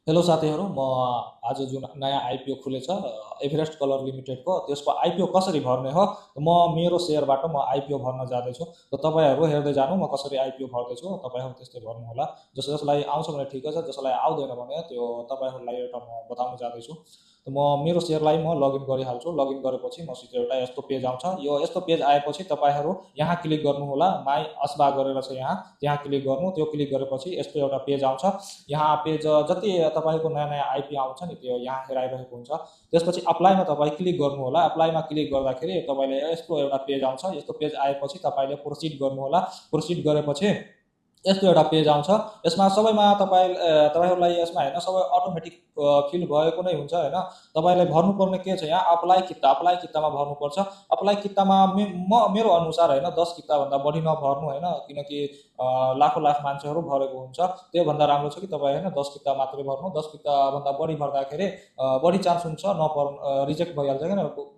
Hello साथीहरू, म आज जुन नयाँ आइपिओ खुलेछ एभरेस्ट कलर लिमिटेडको, त्यसको आइपिओ कसरी भर्ने हो मेरो सेयरबाट म आइपिओ भर्न जाँदैछु। र तपाईँहरू हेर्दै जानु म कसरी आइपिओ भर्दैछु, तपाईँहरू त्यस्तै भर्नुहोला। जसलाई आउँछ भने ठिकै छ, जसलाई आउँदैन भने त्यो तपाईँहरूलाई एउटा म बताउन जाँदैछु। मेरो सेयरलाई म लगइन गरिहाल्छु। लगइन गरेपछि मसित एउटा यस्तो पेज आउँछ। यो यस्तो पेज आएपछि तपाईँहरू यहाँ क्लिक गर्नुहोला। माई अस्बा गरेर छ यहाँ, त्यहाँ क्लिक गर्नु। त्यो क्लिक गरेपछि यस्तो एउटा पेज आउँछ। यहाँ पेज जति तपाईँको नयाँ नयाँ आइपी आउँछ नि, त्यो यहाँ हेराइरहेको हुन्छ। त्यसपछि अप्लाईमा तपाईँ क्लिक गर्नुहोला। अप्लाईमा क्लिक गर्दाखेरि तपाईँले यस्तो एउटा पेज आउँछ। यस्तो पेज आएपछि तपाईँले प्रोसिड गर्नुहोला। प्रोसिड गरेपछि यस्तो एउटा पेज आउँछ। यसमा सबैमा तपाईँहरूलाई यसमा होइन, सबै अटोमेटिक फिल भएको नै हुन्छ होइन। तपाईँलाई भर्नुपर्ने के छ, यहाँ अप्लाई किता, अप्लाई कितामा भर्नुपर्छ। अप्लाई कितामा मेरो अनुसार होइन, 10 किताभन्दा बढी नभर्नु होइन, किनकि लाखौँ लाख मान्छेहरू भरेको हुन्छ। त्योभन्दा राम्रो छ कि तपाईँ होइन 10 किता मात्रै भर्नु। 10 किताभन्दा बढी भर्दाखेरि बढी चान्स हुन्छ रिजेक्ट भइहाल्छ क्या,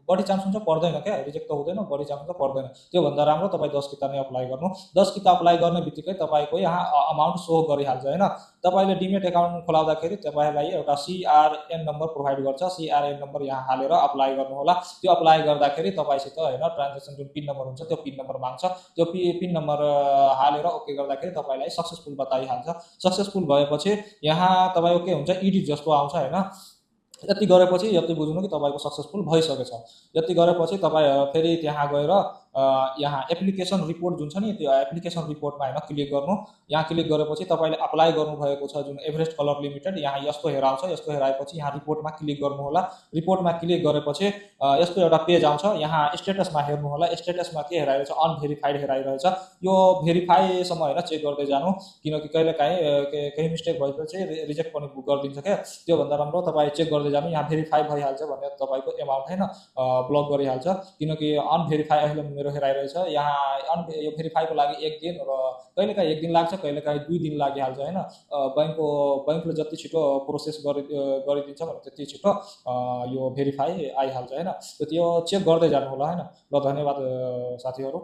बढी चान्स हुन्छ पर्दैन क्या, रिजेक्ट त हुँदैन, बढी चान्स हुन्छ पर्दैन। त्योभन्दा राम्रो तपाईँ 10 किता नै अप्लाई गर्नु। 10 किता अप्लाई गर्ने बित्तिकै तपाईँको यहाँ अमाउन्ट सो गरिहाल्छ होइन। तपाईँले डिमेट एकाउन्ट खोलाउँदाखेरि तपाईँलाई एउटा सिआरएन नम्बर प्रोभाइड गर्छ। सिआरएन नम्बर यहाँ हालेर अप्लाई गर्नुहोला। त्यो अप्लाई गर्दाखेरि तपाईँसित होइन ट्रान्जेक्सन जुन पिन नम्बर हुन्छ त्यो पिन नम्बर माग्छ। त्यो पिन नम्बर हालेर ओके गर्दाखेरि तपाईँलाई सक्सेसफुल बताइहाल्छ। सक्सेसफुल भएपछि यहाँ तपाईँको के हुन्छ, इडिट जस्तो आउँछ होइन। यति गरेपछि यति बुझ्नु कि तपाईँको सक्सेसफुल भइसकेछ। यति गरेपछि तपाईँ फेरि त्यहाँ गएर यहाँ एप्लिकेसन रिपोर्ट जुन छ नि, त्यो एप्लिकेसन रिपोर्टमा होइन क्लिक गर्नु। यहाँ क्लिक गरेपछि तपाईँले अप्लाई गर्नुभएको छ जुन एभरेस्ट कलर लिमिटेड, यहाँ यस्तो हेराउँछ। यस्तो हेराएपछि यहाँ रिपोर्टमा क्लिक गर्नुहोला। रिपोर्टमा क्लिक गरेपछि यस्तो एउटा पेज आउँछ। यहाँ स्टेटसमा हेर्नुहोला। स्टेटसमा के हेराइरहेछ, अनभेरिफाइड हेराइरहेछ। यो भेरिफाईसम्म होइन चेक गर्दै जानु, किनकि कहिलेकाहीँ केही मिस्टेक भएपछि रिजेक्ट पनि गरिदिन्छ क्या। त्योभन्दा राम्रो तपाईँ चेक गर्दै जानु। यहाँ भेरिफाई भइहाल्छ भने तपाईँको एमाउन्ट होइन ब्लक गरिहाल्छ, किनकि अनभेरिफाई अहिले मेरो हेराइरहेछ। यहाँ यो भेरिफाईको लागि 1 दिन र कहिलेकाहीँ 1 दिन लाग्छ, कहिलेकाहीँ 2 दिन लागिहाल्छ होइन। ब्याङ्कले जति छिटो प्रोसेस गरिदिन्छ भने त्यति छिटो यो भेरिफाई आइहाल्छ होइन। त्यो चेक गर्दै जानु होला होइन। ल, धन्यवाद साथीहरू।